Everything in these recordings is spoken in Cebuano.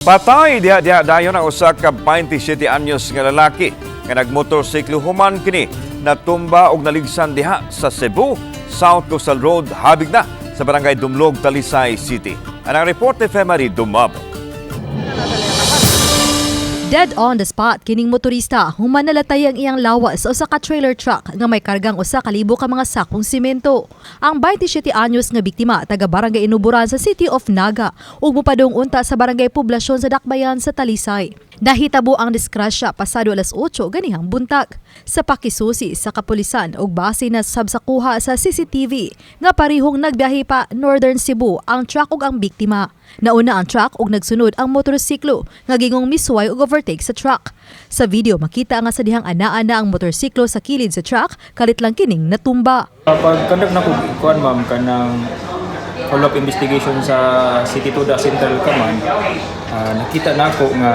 Patay diha diha dayon ang usa ka 27 anyos nga lalaki nga nagmotorsiklo human kini natumba og naligsan diha sa Cebu South Coastal Road, habig na sa Barangay Dumlog, Talisay City. Anang report ni Femary Dumabo. Dead on the spot kining motorista human nalatay ang iyang lawas sa usa ka trailer truck nga may kargang 1,000 ka mga sakong simento. Ang 27 anyos nga biktima, taga Barangay Inuburan sa City of Naga ug mopadung unta sa Barangay Poblasyon sa Dakbayan sa Talisay. Nahitabo ang disgrasya pasado alas 8 ganihang buntag. Sa pakisusi sa kapulisan ug base na sab sa kuha sa CCTV nga parihong nagbiyahe pa Northern Cebu ang truck ug ang biktima. Nauna ang truck ug nagsunod ang motorsiklo nga gingong misuway ug overtake sa truck. Sa video, makita nga sa dihang anaa na ang motorsiklo sa kilid sa truck kalit lang kining natumba. Pag conduct na ko kuan, ma'am, kanang follow-up investigation sa City Toda Central Command, nakita na ako nga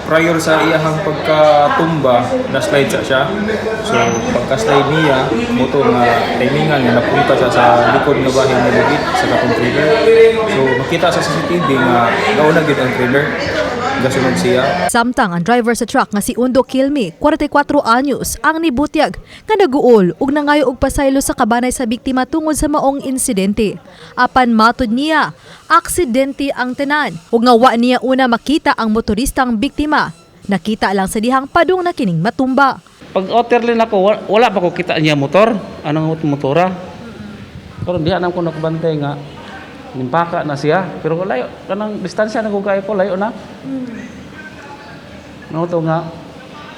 prior sa iyahang pagkatumba, na slide sa siya. So pagka-slide niya, moto nga timingan nga napunta siya sa likod nga bahin nga lugit sa katong trailer. So makita sa CCTV nga nauna gyud ang trailer, gasunod siya. Samtang ang driver sa truck nga si Undo Kilmi, 44 anyos, ang nibutyag nga naguol ug nangayo og pasaylo sa kabanay sa biktima tungod sa maong insidente. Apan matud niya, aksidente ang tanan ug nga wa niya una makita ang motoristang biktima. Nakita lang sa dihang padung na kining matumba. Pag otterlin ako, wala pa ko kita niya motor. Anong motora? Pero di anam ko nakabantay nga nimpaka na siya. Pero layo, kanang distansya na ko kayo ko, layo na. No to nga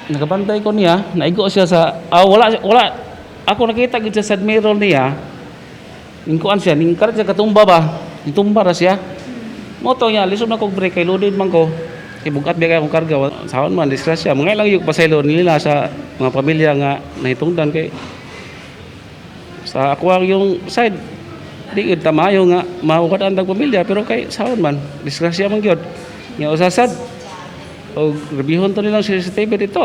nakabantay ko niya, naigo siya sa wala wala ako nakita gid sa side mirror niya. Ningkuan siya, ningkarat siya katumba ba? Nitumba ra siya. Moto niya, lisod na kog brake kay loaded man ko. Kay bugat biya kay akong karga, sahon man disgrasya. Mga lang yung pasaylo nila sa mga pamilya nga nahitungdan kay sa ako ang yung side di gud tamayo nga mawad ang pamilya, pero kay sahon man disgrasya man gyud. Nya usasad og rebihon to nilang CCTV dito.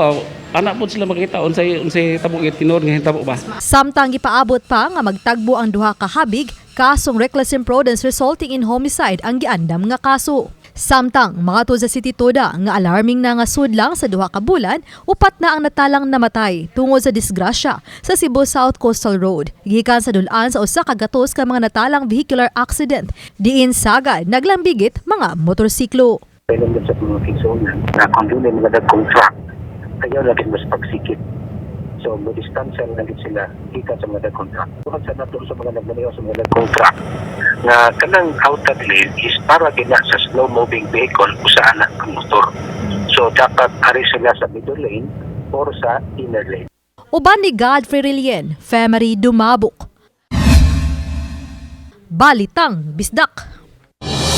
Anak po sila makita unsay unsay tabo gyud tinuod nga hitabo ba. Samtang gipaabot pa nga magtagbo ang duha ka habig, kasong reckless imprudence resulting in homicide ang giandam nga kaso. Samtang mga sa City Toda nga alarming na nga sudlang sa 2 ka bulan, upat na ang natalang namatay tungod sa disgrasya sa Cebu South Coastal Road. Gikan sa dulaan sa 100 ka mga natalang vehicular accident, diin sagad naglambigit mga motorsiklo. Kailan sa mga kigsuonan na kung doon ay mga dagkong truck, ayaw lagi mas pagsikip. So, mo distansya na gid sila gikan sa mga dagkong truck. Tungod sa nato sa mga nagmaneho sa mga dagkong truck, na kanang outer lane is para gina sa slow moving vehicle usa ana ang motor. So, dapat ari sila sa middle lane or sa inner lane. Uban ni Godfrey Relien, Femery Dumabok. Balitang Bisdak.